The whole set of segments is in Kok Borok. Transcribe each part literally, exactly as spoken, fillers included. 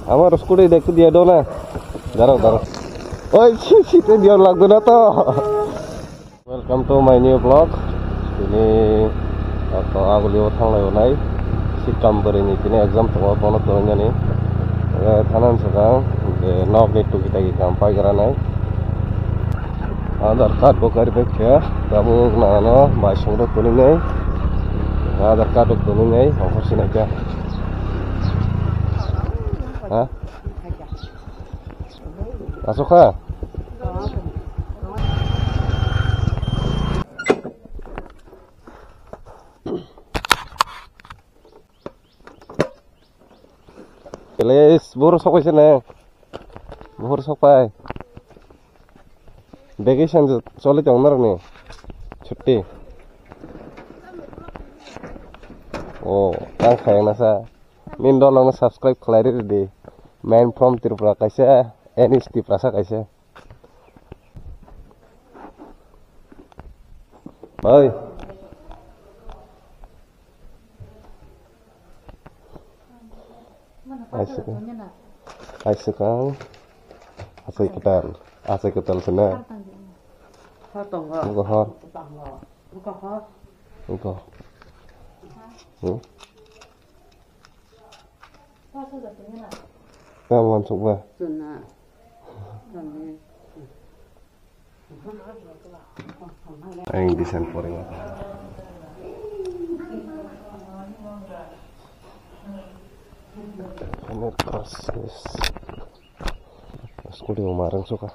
Amar scooty dekhi diya do na. Daro, daro. Oi, si, si, te diya lagdo na to. Welcome to my new vlog. Tini to aguli o thanglai onai. Sikam bwrwi ni tini exam tongo, bono tongwi nani. Thanan swkang je nok ni tuki taki kam pai gra nai. Aadhaar card bo kari bai khe, tabuk nano bai songdo toni nai. Aadhaar card rok toni nai, okhor sinai kha. Ha? Asok kha? Please, buhur sok paise ne? Buhur sok pai. Vacation choli tong norok ni. Chutti. Oh, ang khayang nasa. Min dol ang subscribe khlai ri di. Man from Tripura kaisa, N S T Prasa kaisa. Oi. Aisukang. Aisukang. Asai ketal. Asai ketal sana. Hor tongo. Buka hor. Buka hor. Buka. Hmm? Tamo wansuk ba? Chuna. Ang design poring. Ano process? Scooty mo marang suka.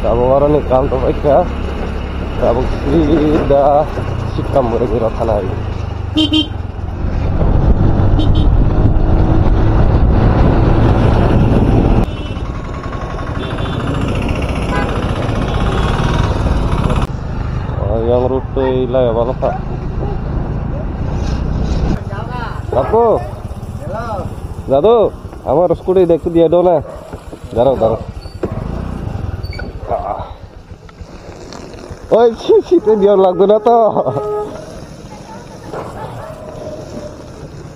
Tabuk oroni kam to baikha. Tabuk sida sikam bwrwi bwrwi thanai. Oh, yang rutui lai abang kha. Kapu. Dadu. Amar scooty dekhi diya do na. Daro, daro. Ah. Oi, si, si, te diya lagdo na to.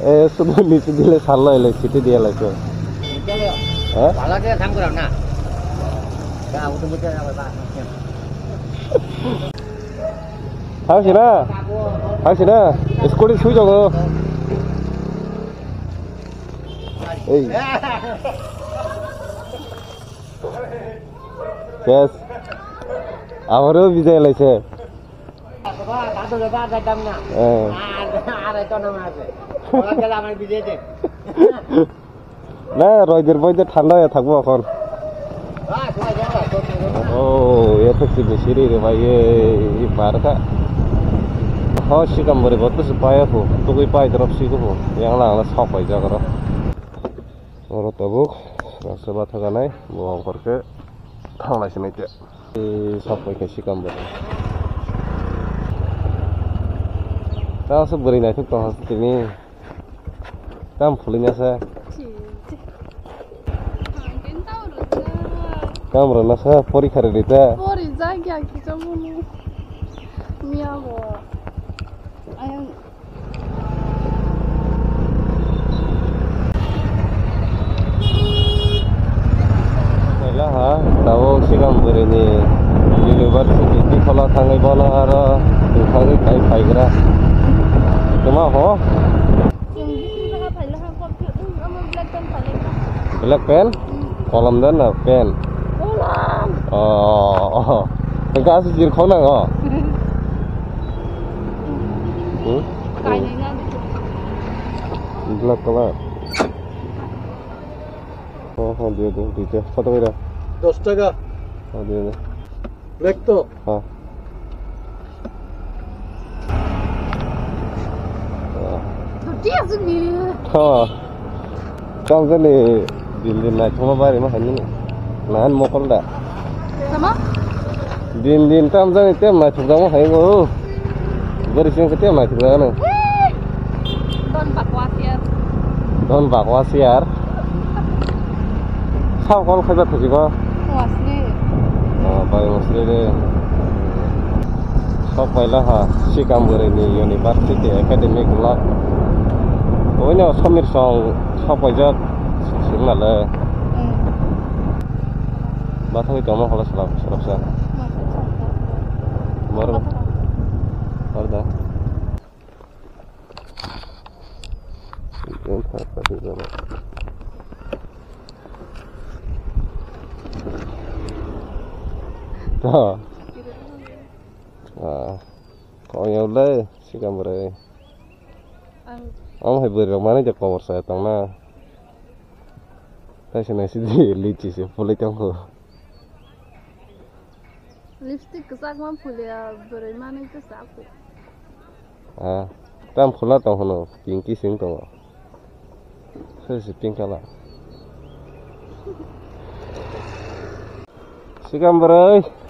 Eh, sudu ni si dile salo ele, si te diya lagdo. Ha? Pala dia tham kura na. Ya, utu mutu na ba. Thang sina. Thang sina. Scooty sui jongo. Ei. Yes. Amaro bijai laise. Eh. Na, roider boider thanda ya thakbo akhon. Oh, ya thak si bisiri re bai, ye, ye bar ka. Ho, sikam bari botu si paya ko, tu kui pai drop si ko, yang lang la sok pai jaga ro. Oro tabuk, rasa bathaganai, bo ongkor khe thanglai sinai te. Ei, sap pai khe sikam bo. Ta se bwrwi naithok tong hasi tini. Tam phulwi nasa. Tam rw nasa, porikha rw rita. Pori jagya kicha munu. Miya bo. Ayang. Kailaha, tabuk sikam bwrwini university tikhola thangwi bono aro tongthangwi kai phaigra. Tuma ho? Black pen? Kolom da na pen? Kolom. Oh, oh, oh. Engka aswk jir khok nang o? Hmm? Kainwi na. Black color. Oh, oh, dia tu, dia. Kota kira? Dos taka. Oh, dia tu. Black to? Ha. Dhoti aswk ni. Ha. Tamo jani din din naithokma bari ma haini. Nahan mokol da. Tamo? Din din tamo jani tem naithok jama hai mo. Bari sing ke tem naithok jama. Don bakwas yar. Don bakwas yar. Sao kol khaiba thuji ba? Wasri. Oh, bai wasri de. Sok paila ha, Sikambwrwi ni University Academy Club. Oino Samir song sok paijak, singmale. Bathai tongma hola salap, salap sa. Moro. Arda. To. Ah. Kong yau le, Sikambwrwi. Ang. Ang hai bwrwi rok manwi de kobor sa tong na. Tai se nai si di, lichi se phulwi tong kho. Lipstick kwchak ma phulia, bwrwi manwi kwchak kho. Ah, tam phula tong hono, pinky sing tongo. Sosi pink color. Sikambwrwi.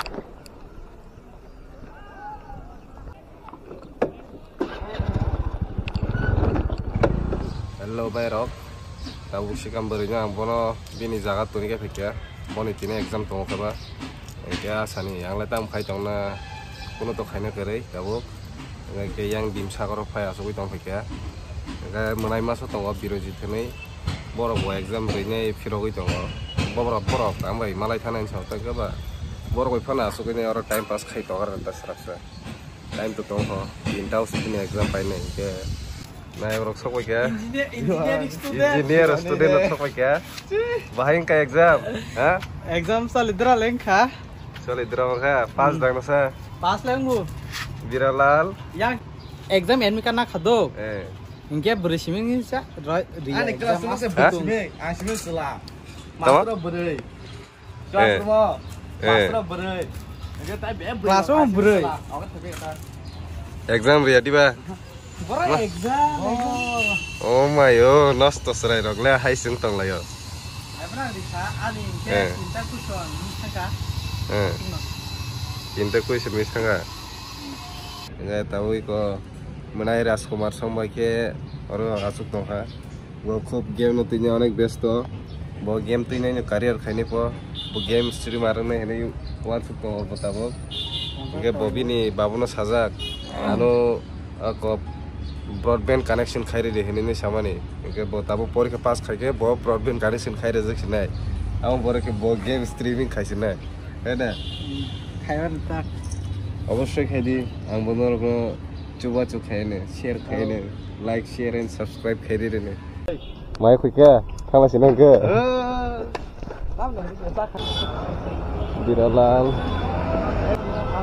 Hello, bai rok. Tabuk Sikambwrwi no ang bono bini jaga toni khe phaikha. Boni tini exam tongo khe ba. Hingke asani ang le tam khai tong na, kuno to khaina kwrwi tabuk. Hingke yang Dimsagoro phai asugwi tong phaikha. Hingke mwnai maso tongo Birojit hinwi. Borok bo exam rinai phirogwi tongo. Borok, borok ang bai malai thana hinwi sao, tei khe ba borok bai phano asugwi nai oro time pass khai tongo aro ta srapsa. Time to tong kho, tinta o sitini exam painai hingke. Nai borok sok bai khe. Engineer, engineering student. Engineer student rok sok bai khe. Bahai wngkha exam, ha? Exam solidra lengkha. Solidra wngkha, pass dang nasa. Pass lengbu. Biralal. Yang exam admit card na khado. Eh. Hingke bwrwi siming ni sa, roi, ri. Ani exam class room se mas bwrwi siming, ang siming sela. Tama? Master bwrwi. Eh. Classroom o. Eh. Classroom bwrwi. Classroom bwrwi. Exam riya diba? Boro exam, exam. Oh my, oh, nosto srai rok le hai sing tong layo. Ebra risa ani ke eh. Tinta question, mi saka. Eh. Tinta question mi saka. Ngai tawi ko mwnai Rajkumar song bai ke oro asuk tong kha. Bo khub game no twi onek besto. Bo game twi no career khainai po. Bo game streamer wngnai hinwi uansuk tongo bo tabuk. Hingke bo bini babuno sajak, ano ako broadband connection khairidi hinwi samani. Hingke bo tabuk porikha pass khaikhe bo broadband connection khairajak sinai. Amo borok khe bo game streaming khaisinai. Hai da? Khaibar tak. Obosoi khaidi, ang bo norokno chubachu khaino, share khaino, like, share and subscribe khaidi rene. Mai khuike, thangla sinang ke. Biralal.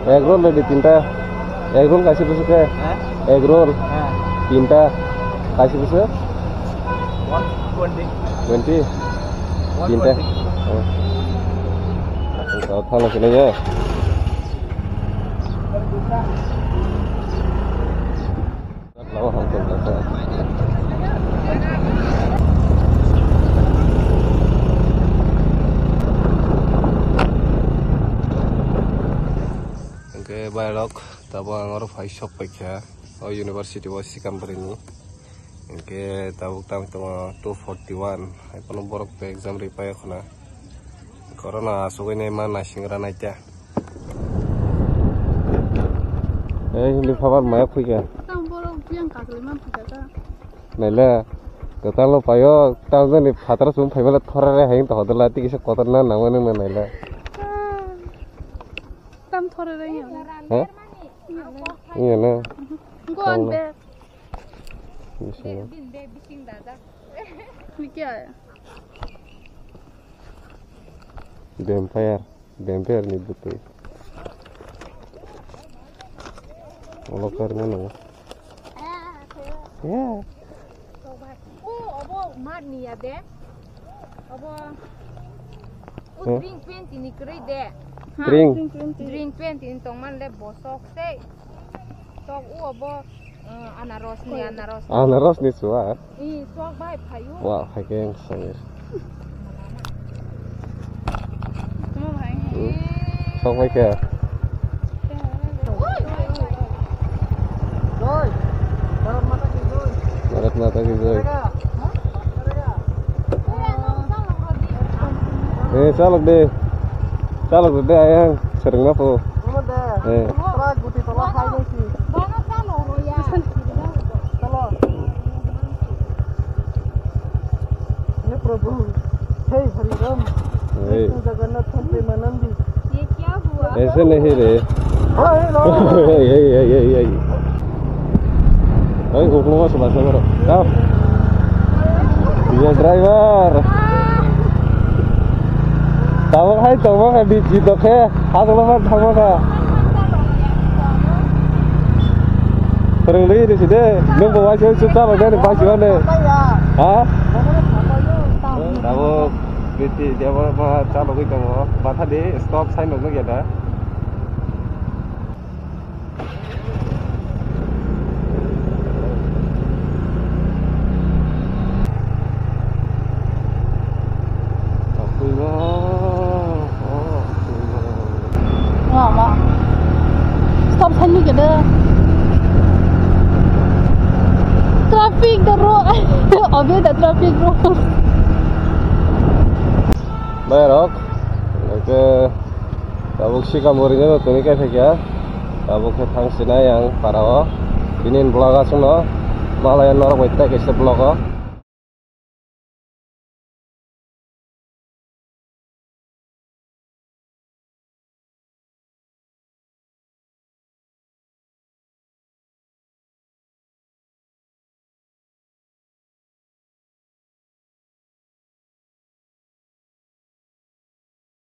Egg roll ready tinta. Egg roll kaisa busu ke? Egg roll. Tinta. Kaisa busu? One twenty. Twenty? Tinta. Thangla sinang ya. Hingke bairok tabuk ang oro phai sok paikha o university o Sikambwrwi ni. Hingke tabuk tang tongo two forty one, hai phano borok exam ri paio khna. Corona asugwi nai ma naising ra naita. Ei, hindi phabar maya khuike. Tang borok biyang kakli man phaikha ta. Naile, kwtal no paio, tang jani phataro sum phaimale thorare hayung to hodala, tiki se kotor na nangmani na naile. Tam thorare ya. Ha? Iya na. Go on there. Bisingo. Ini kya hai? Vampire, vampire ni bwtwi. Olo karma no. Ya. O, obo mar ni ya de. Obo. O green twenty ni kwrwi de. Green. Green twenty ni tongman le bosok sei. Tok u obo, eh, anaros ni, anaros. Anaros ni suar. I sok bai phayu. Wa, phaikhe ang sangir. Sok bai khe. Bharat Mata ki jai. Eh, chalok de. Chalok de, ayang. Sereng na po. Eh. Sini hiri. Hei, hei, hei, hei, hei. Hei, uklo mas mas baru. Tau. Iya, driver. Tawang hai, tawang hai, biji dokhe. Hak lo man tawang ka. Perengli di sini. Nung bawa sih, suka bagai ni, bawa sih, mana? Ha? Tawang. Biti dia ma chalogwi tongo. Bathadi stop sign rok nukya da? Stop sign nukya da? Traffic da ro. Obe da traffic ro. Bayarok, oke, tabuk sikam ringo tongwi kaiphai kha. Tabuk khe thang sinai ang para o. Bini vlog aswkno malaya norok bai tei kaisa vlog o.